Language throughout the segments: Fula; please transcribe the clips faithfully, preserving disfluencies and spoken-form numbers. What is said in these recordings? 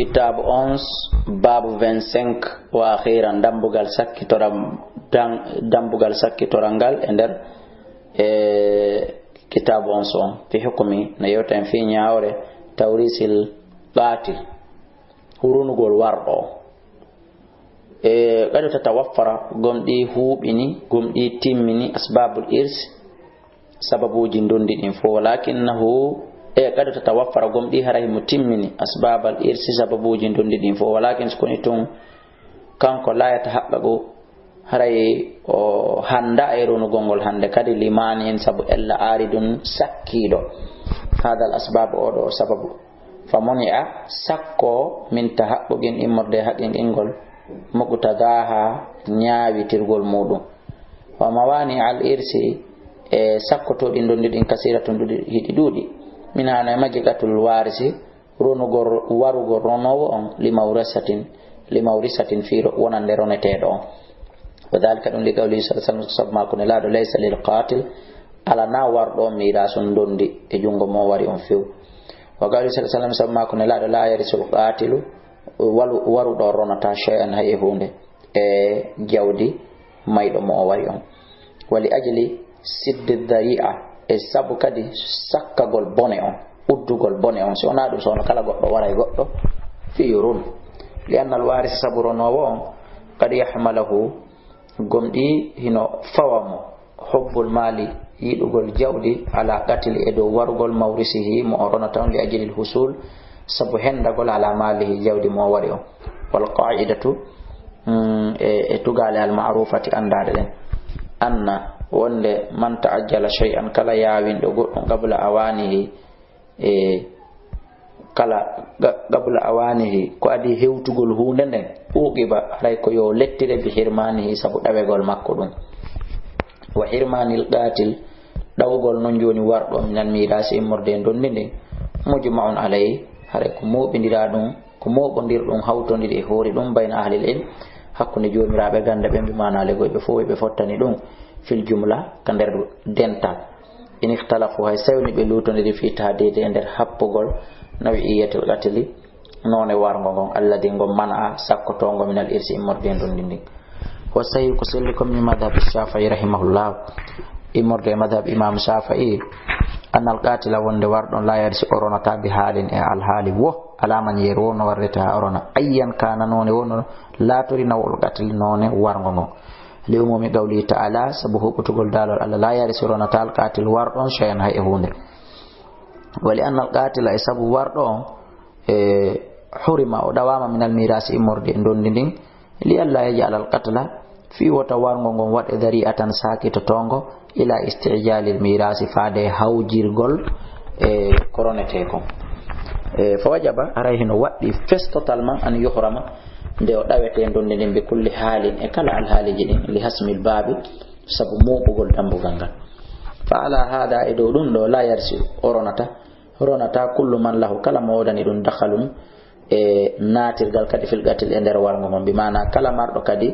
Kitaabu onze, baabu vingt-cinq, wa akhiran, dambugal sakkitoram-, dam-, dambugal sakkitoral ngal e nder, e, kitaabu onze on, fi hukmi, no yewta en fii ñaawre tawrisil qaatil, ronugol warɗo. E, qad tatawaffara, gomɗii huuɓini, gomɗii timmini, asbabul irs, sababuuji ndondi ɗin fof, walakinnahu, e, qad tatawaffara, gomɗii haray himo timmini, asbabal irsi, sababuuji ndondi ɗin fof, walakin, si koni tun, kanko, la yatahaqqaqu, haray o hannda e ronugol ngol hannde kadi, limani en, sabu ella aaridun sakkiiɗo, hadal asbab, oo ɗoo sababu, fa muni'a, sakko, min tahaqqugin, immorde e haqqinqingol, muqtadaha, ñaawitirgol muuɗum. Wa mawani al irsi, e sakkotooɗi ndondi ɗin, kasiratun, ɗuɗi, hiɗi ɗuuɗi. Min hano e majji qatlul warisi, ronugol, warugol ronoowo on, li mawrisatin, li mawrisatin, fii ro-, wonande roneteeɗo on. Wa dhalika, ɗum, li qawlihi sallallahu alaihi wasallam, sabu maaku Nelaaɗo, laysa lil qatil, alanaa warɗo on miiraasun ndondi e junngo mo wari on few. Wa qawlihi sallallahu alaihi wasallam, sabu maaku Nelaaɗo, la yarisul qatilu, walu-, waruɗo on ronataa shay'an, hay e huunde, e jawdi mayɗo mo o wari on. Wa li ajli siddi dhari'a, e sabu kadi sakkagol bone on, uddugol bone on. Si wonaa ɗum, so wonaa kala goɗɗo waray goɗɗo fii yo ronu. Li annal warisa, sabu ronoowo on, qad yahmaluhu, gomɗii hino fawa mo, hubbul mali, yiɗugol jawdi, ala qatli, e dow warugol, mawrisihi, mo o ronata on, li ajlil husul, sabu hendagol, ala malihi, jawdi mo o waɗi on. Wal qa'idatu, mm, e, e tugaale al ma'rufati, anndaade ɗen, anna, wonde, man ta'ajjala shay'an, kala yaawinɗo goɗɗum, qabla awanihi, e kala qa-, qabla awanihi, ko adii hewtugol huunde nden, uqiba, haray ko yo lettire, bi hirmanihi, sabu ɗawegol makko ɗum. Wa hirmanil qatil, ɗawgol non jooni warɗo minal mirasi, immorde e ndondi ndin, mujma'un alayhi, haray ko mooɓindiraa ɗum, ko mooɓondirɗum, hawtondiri e hoore ɗum, bayna ahlil ilm, hakkunde joomiraaɓe gannde ɓen, bi maana legoyɓe fof ɓe fottani ɗum, fil jumla, ka nder dental. In ikhtalafu, hay so tawii ɓe luutondiri, fi tahdidi, e nder happugol, nawi'iyatil qatli, noone warngo ngon, alladi, ngol, man'a, sakkotoongo, minal irsi, immorde e ndondi ndin. Wa sahih, ko selli kon, min madhhab Shafi'i rahimahullah, immorde e madhhab Imam Shafi'i, annal qatila, wonde warɗo on, la yarsi, o ronataa, bi halin, e alhaali wo, ala man yeru wo no warrete haa o rona, ayyan kana, noone wo no laatori, naw'ul qatli, noone warngo ngon. Li umumi qawlihi ta'ala, sabu huɓɓutugol daalol Allah, la yarisu, ronataa, al qatil, warɗo on, shay'an, hay e huunde. Wa li anna al qatila, e sabu warɗo on, e, hurima, o ɗawaama, min al mirasi, immorde e ndondi ndin, li alla yaj'ala al qatla, fii wota warngo ngon waɗe, dari'atan, sakitotoongo, ila isti'jalil mirasi, faade e hawjirgol, e, ko ronetee kon. E, fa wajaba, haray hino waɗɗii fes totalement, an yuhrama, nde o ɗawete ndondi ndin, bi kulli halin, e kala alhaaliji ɗin, li hasmil baabi, sabu mooɓugol dambugal ngal. Fa ala hada, e dow ɗum ɗo, la yarsi, o ronata, ronata kullu man lahu, kala mo woodani ɗum, dakhalun, e naatirgal kadi, fil qatl, e nder warngo ngon, bi maana kala marɗo kadi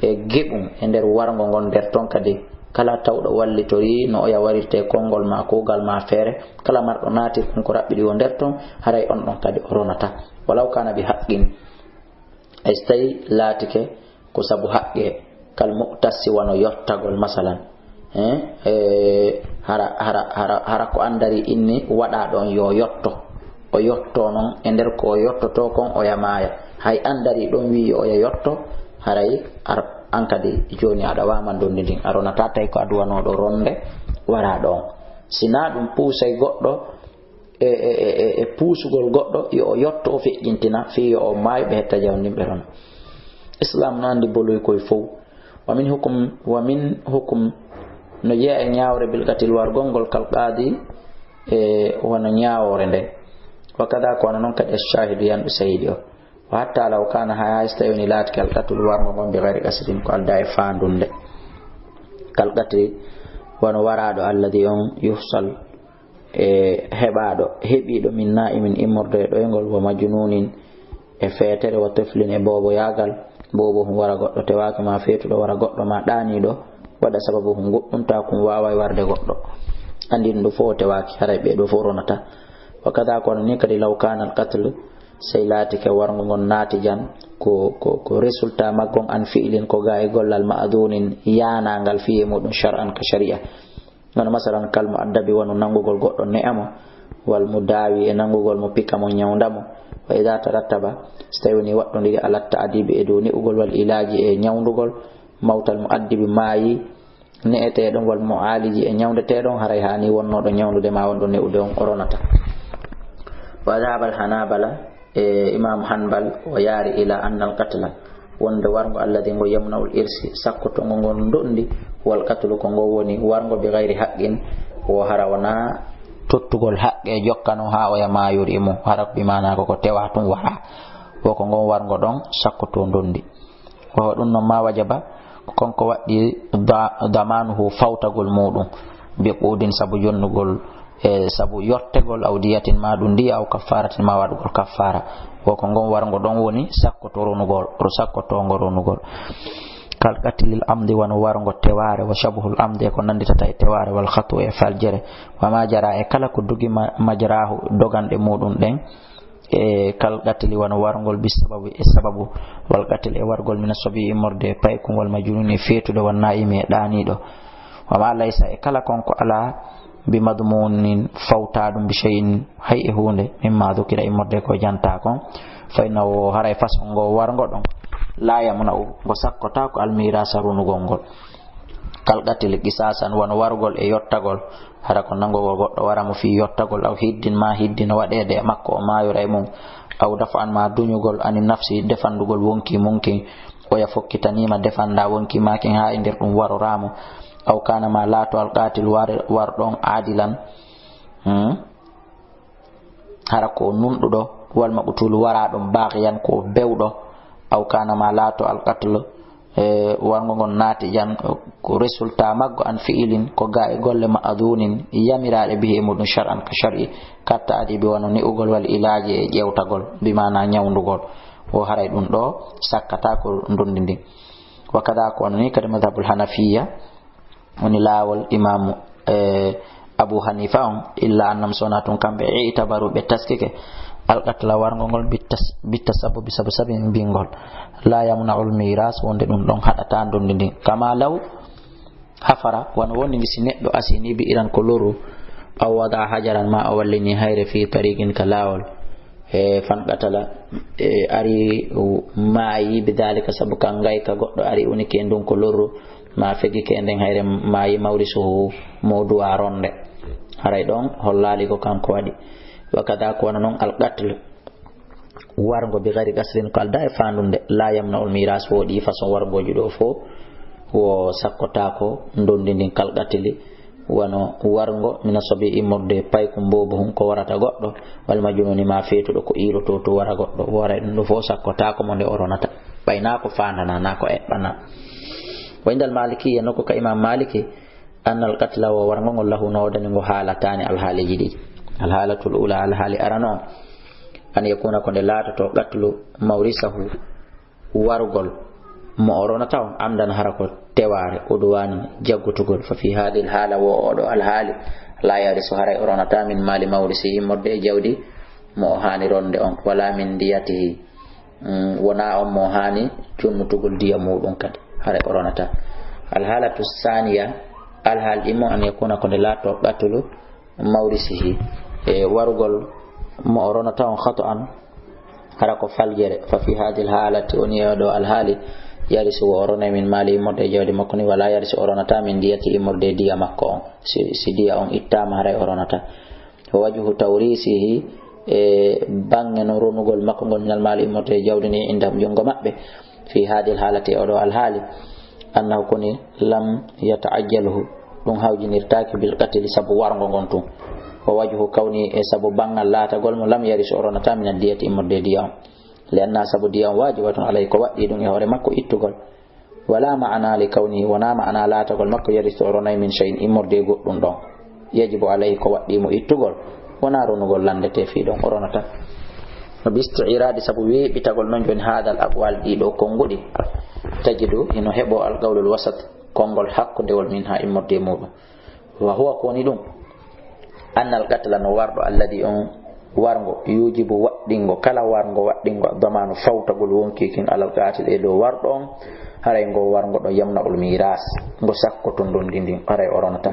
e geɓum e nder warngo ngon, nder ton kadi kala tawɗo wallitori no oya warirte konngol ma, kuugal ma, feere, kala marɗo naatirɗum ko raɓɓiɗi o nder ton, haray on ɗon kadi o ronata. Walaw kana bi haqqin, hay so tawi laatike ko sabu haqqe, kal muqtasi, wano yottagol, masalan. Eh, eh, hara, hara, hara, hara ko anndari inni waɗaaɗo on yo yotto. O yotto non, e nder ko o yottotoo kon, oya maaya. Hay anndari ɗon wi'i oya yotto, haray ar-, an kadi jooni aɗa waama ndondi ndin. A ronataa tawi ko a duwanooɗo ronde waraaɗo on. Sinaa ɗum puusay goɗɗo, e, e, e, e, e puusugol goɗɗo, yo o yotto, o feƴƴintina, fii yo o maayu, ɓe hetta jawdi ndin, ɓe rona. Islam no anndi boloy koy fow. Wa min hukum, wa min hukum, no jeyaa e ñaawre, bil qatil, wargol ngol, kal qaadi, e, wano ñaawoore nde. Wa kada, ko wano non kadi, ash-shahidu, yanɗo sahidi o. Wa hatta law kana, hay so tawi woni laatike, al qatlu, wargo ngon, bi gayri qasdin, ko aldaa e faandunde. Kal qatli, wano waraaɗo, alladi, on, yuhsal, e heɓaaɗo, heɓiiɗo, min na'imin, immorde e ɗoyngol, wa majnunin, e feetere, wa tiflin, e booboyaagal, boobo hum wara goɗɗo tewaaki ma, feetuɗo wara goɗɗo ma, ɗaaniiɗo waɗa sababu hum, goɗɗum ta kum waaway warde goɗɗo. Anndi ɗum ɗo fof o tewaaki, haray ɓee ɗoo fof ronata. Wa kada, kono ni kadi, law kana al qatlu, Sey laatike warngo ngon naatijan ko, ko, ko résultat maggon an fi'ilin ko ga e gollal ma'adunin yaanaangal fiye muɗum shar'an ka shari'a. Wano masalan kal mu'addabi wano nangugol goɗɗo ne'a mo, wal mudawi e nangugol mo pika mo ñawnda mo. Wa idha tarattaba, so tawi woni waɗɗondiri ala ta'dibi e dow ne'ugol wal ilaji e ñawndugol, mawtal mu'addibi maayi, ne'eteeɗon wal mu'aaliji e ñawndeteeɗon, haray haani wonnooɗo ñawndude ma wonɗo ne'ude on o ronata. Wa dhahaba al Hanabala, e Imam Hanbal o yaari ila anna al qatla, wonde warngo alladi ngo yamna'ul irsi, sakkotongo ngon ndondi, wal qatlu ko ngo woni warngo bi ghayri haqqin, wo hara wona tottugol haqqe jokkano haa oya maayori e mum, hara bi maana ko ko tewa tun wara. Wo ko ngon warngo ɗon sakkoto ndondi. Ko ɗum noon ma wajaba, ko kanko waɗɗi da-, damanuhu fawtagol muɗum, bi qudin sabu jonnugol, e sabu yottegol, aw diyatin ma ɗum diya, aw kaffaratin ma waɗugol kaffara. Ko ko ngon warngo ɗon woni sakkoto ronugol, ro sakkotongo ronugol. Kal qatlil amdi wano warngo teware, wa shabhul amdi e ko nanditata e teware, wal khatu e faljere, wa ma jara e kala ko dogi ma-, majrahu doganɗe muɗum ɗen, e kal qatli wano wargol bi sababu e sababu, wal qatli e wargol mina sobi immorde e paykun wal majnuni e feetuɗo wan naimi e ɗaaniɗo. Wa ma laysa e kala kon ko ala bi madmunin fawtaɗum bi shay'in hay e hunde mimma dhukira immorde ko janta kon. Fa innahu haray façon ngo wargo ɗon la yamna'u ngo sakkota ko almirasa runugol ngol. Kal qatli qisasan wano wargol e yottagol. Hara ko nangugol goɗɗo wara mo fii yottagol, aw hiddin ma hiddino waɗeede e makko o maayora e mum, aw dafa'an ma duñugol ani nafsi defandugol wonki munki, oya fokkitaniima defanda wonki makin haa e nder ɗum warora mo, aw kana ma laato al qatil war-, warɗon aadilan, hmm? Hara ko nunɗuɗo, wal maqtulu waraɗon bagiyan ko bewɗo, aw kana ma laato al qatl, e, wargo ngon naati jan ko résultat maggo an fi'ilin ko ga e golle ma'adunin yamiraɗe bihi e muɗum shar'an ka shar'i, katta adi bi wano ni'ugol wal ilaji e ƴewtagol bi mana ñawndugol. O haray ɗum ɗo sakkata ko ndondi ndin. Wa kada ko wano ni kadi madhabul hanafiya, woni laawol imaamu, e, Abu Hanifa on, illa annam sona tun kamɓe e itabaru ɓe taskike alqatla wargo ngol bitta, bitta sababu sabu sabi mbingol la yamna'ul miras wonde ɗum ɗon haɗata ndondi ndin kama law hafara wano woni ndi si neɗɗo asini bi iran ko loru aw wada hajaran ma o wallini hayre fi tariqin ka laawol e fan qatala e ari maayi bidalika sabu kan gayka goɗɗo ari unike ndun ko loru ma fegike nden hayre maayi mawrisuhu mo duwa ronde. Haray ɗon hollali ko kanko waɗi. Wa kada ko wano non al qatl wargo bi ghairi qasdin ko alda e fandunde la yamna'ul miras woɗi façon wargoji ɗo fo wo sakkotako ndondi ndin kal qatli wano wargo mina sobi immorde payku mbobo hun ko warata goɗɗo wal majununi ma fetuɗo ko iroto to wara goɗɗo wara ɗum ɗo fo sakkotako mo nde o ronata ɓayna ko fandana na ko eɓɓana. Wa indal maliki yano ko ka imam maliki annal qatla wo wargo ngol lahu no wodani ngo haalatani alhaaliji ɗiɗi. Alhaalatul ula alhaali arano on an yakuna ko nde laatoto qatlu mawrisahu wargol mo o ronata on amdan hara ko teware udwanin jaggutugol fa fi hadhihi alhala wo oɗo alhaali la yarisu haray o ronata min mali mawrisi immorde e jawdi mo o hani ronde on wala min diyatihi. Mm, wona on mo hani junnutugol diya muɗum kadi haray o ronata. Alhalatu saniya alhaal ɗimo an yakuna ko nde laatto qatulu mawrisihi e warugol mo o ronata on khatu an hara ko faljere fa fi hadil halati woni e ɗo alhaali yarisu wo o ronay min maali immorde e jawdi makko ni wala yarisu o ronata min diyati immorde e diya makko on si, si diya on ittama haray o ronata. Wa wajhu tawrisihi e bange no ronugol makko ngol minal maali immorde e jawdi ni indahum jungo maɓɓe fi hadil halati e oɗo alhaali annahu koni lam yataajjalhu ɗum hawjinirtaaki bil qatli sabu wargo ngon tun. Wa wajhu kawni e sabu bangal laatagol mo lam yarisu o ronata min addiyati immorde e diya on li anna sabu diya on wajibatun alay ko waɗɗi ɗum e hoore makko ittugol. Wala ma'ana li kawnihi wona ma'ana laatagol makko yarisu o ronay min shay'in immorde e goɗɗum ɗon yajibu alayhi ko waɗɗi mo ittugol wona ronugol landete fii ɗon o ronata. Bi isti'iradi sabu weeɓitagol non joni hadal aqwal ɗiɗo konguɗi tajidu hino heɓo al qawlul wasat konngol hakkundewol min ha immorde e muɗum. Wa huwa ko woni ɗum annal qatla no warɗo alladi on Warngo, yujibu waɗɗingo, kala warngo waɗɗingo, damaanu fawtagol wonkii kin alal qaatil e dow warɗo on, haray ngo warngo ɗo yamna'ul miras, ngo sakkoto ndondi ndin, haray o ronata.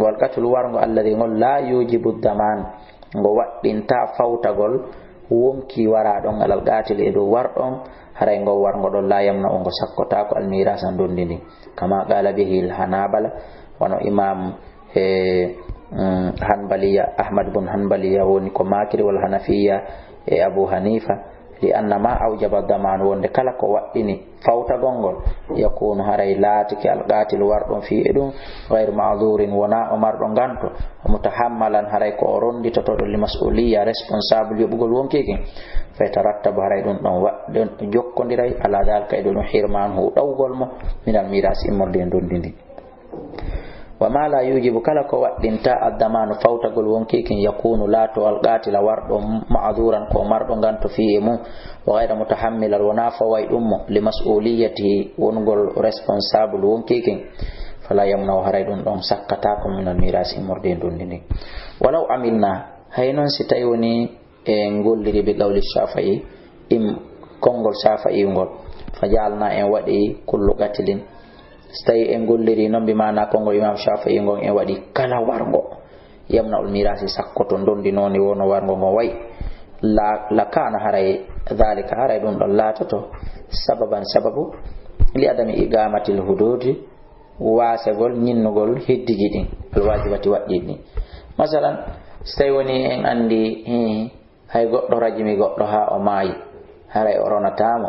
Wal qatlu warngo alladhi ngol la yujibu daman, ngo waɗɗinta fawtagol wonkii wara ɗon alal qaatil e dow warɗo on, haray ngo warngo ɗon la yamna'u ngo sakkotaako al mirasa ndondi ndin. Kama qala bihi al hanabala, wano imam e, mm, Hanbaliya, Ahmad bun Hanbaliya woni ko maakiri wal Hanafiya e Abu Hanifa, li anna ma awjaba daman wonde kala ko waɗɗini fawtagol ngol, yakunu haray laatike al qatil warɗo on fii e ɗum, ghayr ma'dhurin wona o marɗo nganto, mutahammalan haray ko o ronditotoɗo li mas'uliya responsable yoɓugol wonkii kin, fa yatarattabu haray ɗum ɗon wa-, ɗon jokkondiray ala dhalika e ɗum hirman hu ɗawgol mo minal mirasi immorde e ndondi ndi. Wa ma la yujibu kala ko waɗɗinta addamanu fawtagol wonkii kin yakunu laato al qatila warɗo ma'dhuran ko marɗo nganto fii e mum wa ghayra mutahammilan wona faway ɗum mo li mas'uliyatihi wonugol responsable wonkii kin fala yamna'u haray ɗum ɗon sakkataako minal mirasi immorde e ndondi ndi. Walaw amilna hay non si tawi woni en golliri bi qawli Shafi'i, im konngol Shafi'i ngol, fa ja'alna en waɗi kullu qatilin. Si tawi en golliri non bi maana konngol Imam Shafi'i ngol en waɗi kala warngo yamna'ul mirasi sakkoto ndondi nooni wono warngo ngo way. La, la kana haray dhalika haray ɗum ɗon laatoto sababan sababu li adami iqamatil hududi wasegol ñinnugol hiddiji ɗin al wajibati waɗɗiɗi ɗin. Masalan, si tawi woni en andi, hi, hay goɗɗo rajumi goɗɗo haa o maayi, haray o ronataamo.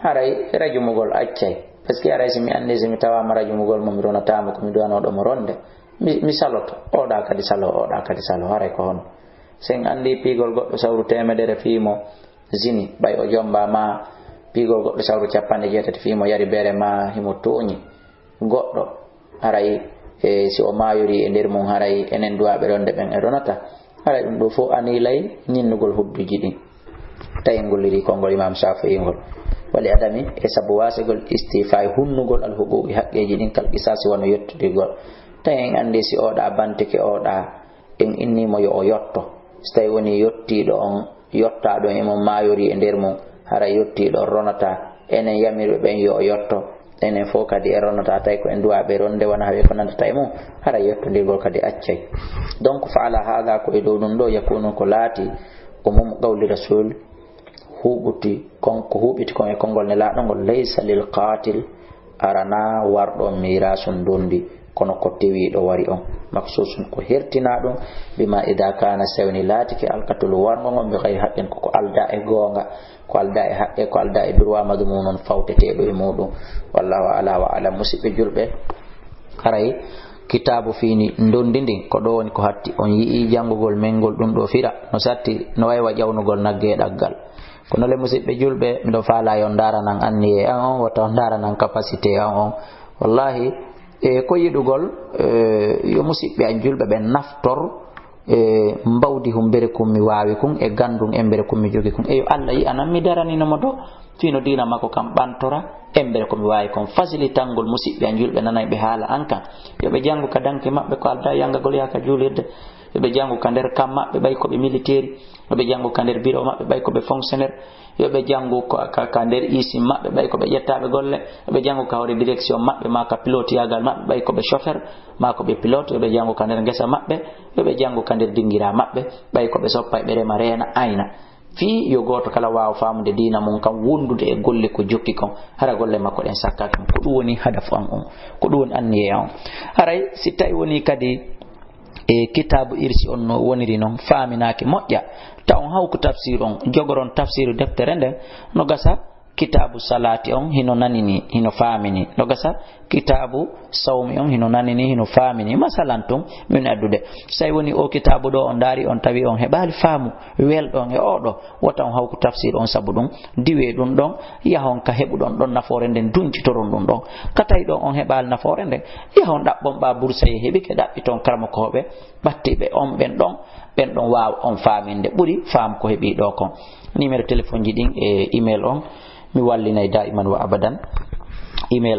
Haray rajumugol accay. Parce que haray si mi anndi si mi tawaama rajumugol mo, mi ronataamo ko mi duwanooɗo mo ronde. Mi, mi saloto. Oɗa kadi salo, oɗa kadi salo. Haray ko hono. Si en anndi piigol goɗɗo sawru teemedere fii mo zini, ɓay o jomba ma piigol goɗɗo sawru capanɗe jeetati fii mo yari bere ma himo tooñi goɗɗo, haray, e, si o maayori e nder mum, haray enen duwaaɓe ronde ɓen en ronata. Haray ɗum ɗo fof anilay ñinnugol hudduji ɗin. Tawi en golliri konngol Imam Shafi'i ngol. Wali adami e sabu wasegol istifa'i hunnugol al huquqi haqqeeji ɗin kal qisasi wano yottodirgol. Tawi en anndi si oɗa bantike oɗa, en inni mo yo o yotto. Si tawi woni yottiiɗo on, yottaaɗo e mum maayori e nder mum, hara yottiiɗo on ronata. Enen yamirɓe ɓen yo o yotto. Enen fof kadi en ronata, tawi ko en duwaaɓe ronde wona hawi ko nandata e mum, hara yottondirgol kadi accay. Donc, fa ala hada, ko e dow ɗum ɗo yakunu ko laati, umum qawli rasul, huɓɓiti kon, ko huɓɓiti kon e konngol nelaaɗo ngol, laysa lil qatil, arana warɗo mirasun ndondi, kono ko tewiiɗo wari on. Maksusun ko hertina ɗum, bima ida kana sewni laatike alqatulu warngo ngon bi ghayri haqqin ko, ko alda e goonga, ko alda e haqqe, ko alda e droit madhmunun fawteteeɗo e muɗum. Wallahu ala wa alam. Musidɓe julɓe, haray kitaabu fiini ndondi ndin, ko ɗo woni ko hatti. On yi'i janngugol men ngol ɗum ɗo fira, no satti, no waywa ƴawnugol nagge e ɗaggal. Kono le musidɓe julɓe, miɗo faala yo on ndaaranan anniye an on, wota on ndaaranan capacité an on. Wallahi, e ko yiɗugol, e, yo musidɓe an julɓe ɓen naftor, e, mbawdi humbere kun mi waawi kun, e gandun embere kun mi jogi kun. E yo Allah yi'anan mi daranino mo do, fino diina makko kan ɓantora, embere ko mi waawi kon. Fasilitangol musidɓe an julɓe nanay ɓe haala an kan. Yo ɓe jangu ka danki maɓɓe ko alda yangagol yaha ka juulirde. Yo ɓe jangu ka nder kam maɓɓe ɓay ko ɓe militeri. Yo ɓe jangu ka nder biro maɓɓe ɓay ko ɓe fonctionnaire. Yo ɓe jangu ko ka, ka nder isin maɓɓe ɓay ko ɓe ƴettaaɓe golle. Yo ɓe jangu ka hoore direction maɓɓe, ma ka pilotiyagal maɓɓe ɓay ko ɓe chauffeur, ma ko ɓe pilote. Yo ɓe jangu ka nder ngesa maɓɓe. Yo ɓe jangu ka nder dingira maɓɓe ɓay ko ɓe soppay ɓe rema reena ayna. Fii yo gooto kala waaw faamude diina mum kan, wondude e golle ko jokki kon, hara golle makko ɗen sakkaaki mo. Ko ɗum woni hadafu an on, ko ɗum woni anniye an on. Haray si tawi woni kadi e kitaabu irsi on no woniri non, faaminaaki moƴƴa, taw on hawku tafsir on, jogoron tafsiru deftere nden, no gasa kitaabu salaati on hino nanini, hino faamini, no gasa kitaabu sawmi on hino nanini, hino faamini. Masalan tun, min addude, so tawi woni o kitaabu ɗo on ndaari, on tawi on heɓaali faamu welɗo on e oɗo, wota on hawku tafsir on, sabu ɗum, diwe ɗum ɗon, yahon ka heɓuɗon ɗon nafoore nden, duncitoron ɗum ɗon. Ka tawi ɗon on heɓaali nafoore nden, yahon ɗaɓɓon ɓa bursa e heɓike, ɗaɓɓiton karamokooɓe ɓattiɓe on ɓen ɗon, ɓen ɗon waawa on faaminde ɓuri faamu ko heɓi ɗo kon. Numéro téléphone ji ɗin e email on, mi wallinay daiman wa abadan. Email